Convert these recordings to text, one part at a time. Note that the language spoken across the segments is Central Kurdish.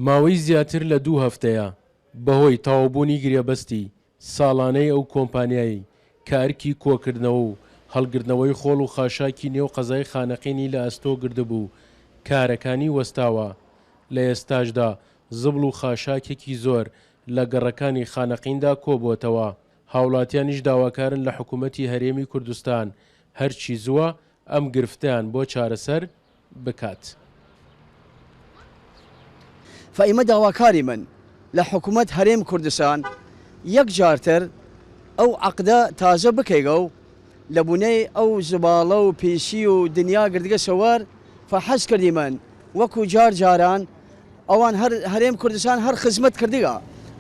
ماوەی زیاتر لە دوو هەفتەیە بەهۆی تەواوبوونی گرێبەستی ساڵانەی ئەو کۆمپانیایەی کە ئەرکی کۆکردنەوە و هەڵگرتنەوەی خۆڵ و خاشاکی نێو قەزای خانەقینی لە ئەستۆ گردبوو، کارەکانی وەستاوە. لە ئێستاشدا زبڵ و خاشاکێکی زۆر لە گەڕەکانی خانەقیندا کۆبووەتەوە، هاوڵاتیانیش داواکارن لە حکومەتی هەرێمی کوردستان هەرچی زووە ئەم گرفتەیان بۆ چارەسەر بکات. فە ئیمە داواکاریمن لە حکومەت هەرێم کوردستان یەک جارتر ئەو عەقدە تازە بکەیگەو لە بونەی ئەو زباڵە و پیسی و دنیا گردگەسە وەر فە حەز کردیمن وەکو جار جاران ئەوان هەر هەرێم کوردستان هەر خزمەت کردگە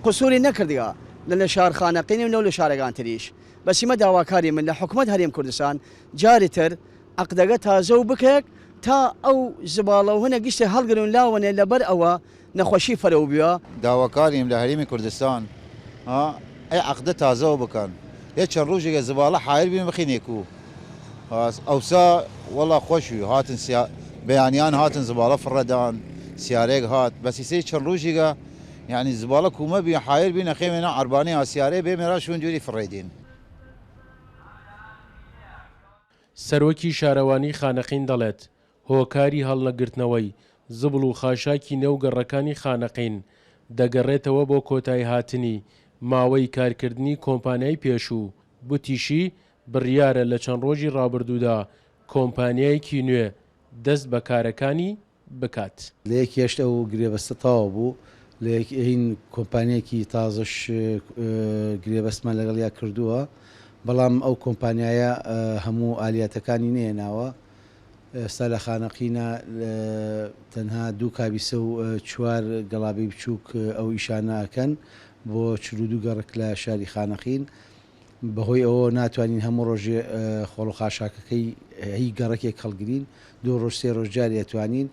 قسوری نەکردگە نە لە شار خانەقین و نە لە شارەگان تریش بەس ئیمە داواکاریمن لە حکومەت هەرێم کوردستان جاری تر عەقدەگە تازەو بکەێگ تا ئەو زباڵە و هنە گشتێ هەڵگرن لاوەنێ لەبەر ئەوە نەخوەشی فەرەو بویە. داواکاریم لە هەرێمی کوردستان ها ئەی عەقدە تازەوە بکەن یە چەن ڕووژێگە زباڵە حایر بیم بخینێ کوو هاس ئەوسا وەڵا خوەش بی هاتن سیا بەیانیان هاتن زباڵە فڕە دان سیارەێگ هات بەس ئیسەی چەن ڕووژیگە یانی زباڵە کوومە بی حایر بینە خێمێ نا عەربانەی ها سیارەێ بێمێ را شوون دویری فڕەی دین. سەرۆکی شارەوانیی خانەقین دەڵێت، هۆکاری هەڵنەگرتنەوەی زبڵ و خاشاکی نێو گەڕەکانی خانەقین دەگەڕێتەوە بۆ کۆتاییهاتنی ماوەی کارکردنی کۆمپانیای پێشوو، گوتیشی، بڕیارە لە چەند ڕۆژی ڕابردوودا کۆمپانیایەکی نوێ دەست بە کارەکانی بکات. لە یەک هێشت ئەو گرێبەستە تەواو بوو، لە یەک هین کۆمپانیایەکی تازەش گرێبەستمان لەگەڵیا کردووە، بەڵام ئەو کۆمپانیایە هەموو ئالیاتەکانی نەهێناوە، ئێستا لە خانەقینە تەنها دوو کابیسە و چوار گەڵابەی بچووک ئەو ئیشانە ئەکەن بۆ 42 گەڕەک لە شاری خانەقین. بەهۆی ئەوەوە ناتوانین هەموو ڕۆژێ خۆڵ و خاشاکەکەی هی گەڕەکێک هەڵگرین، دوو ڕۆژ سێ ڕۆژ جارێ ئەتوانین،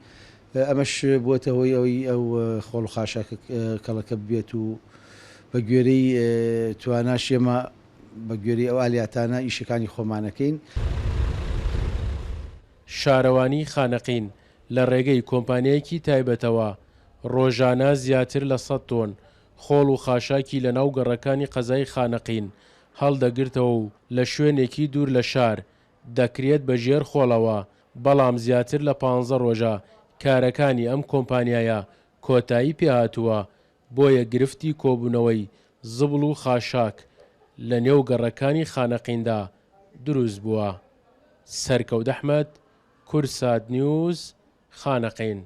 ئەمەش بووەتە هۆی ئەوەی ئەو خۆڵ و خاشاکە کەڵەکە ببێت و بە گوێرەی تواناش ئێمە بە گوێرەی ئەو ئالیاتانە ئیشەکانی خۆمان ئەکەین. شارەوانیی خانەقین لە ڕێگەی کۆمپانیایەکی تایبەتەوە ڕۆژانە زیاتر لە سەد تۆن خۆڵ و خاشاکی لەناو گەڕەکانی قەزای خانەقین هەڵدەگرتەوە و لە شوێنێکی دوور لە شار دەکرێت بە ژێر خۆڵەوە، بەڵام زیاتر لە پانزە ڕۆژە کارەکانی ئەم کۆمپانیایە کۆتایی پێهاتووە، بۆیە گرفتی کۆبوونەوەی زبڵ و خاشاک لە نێو گەڕەکانی خانەقیندا دروست بووە. سەرکەوت ئەحمەد، کوردسات نیوز، خانەقین.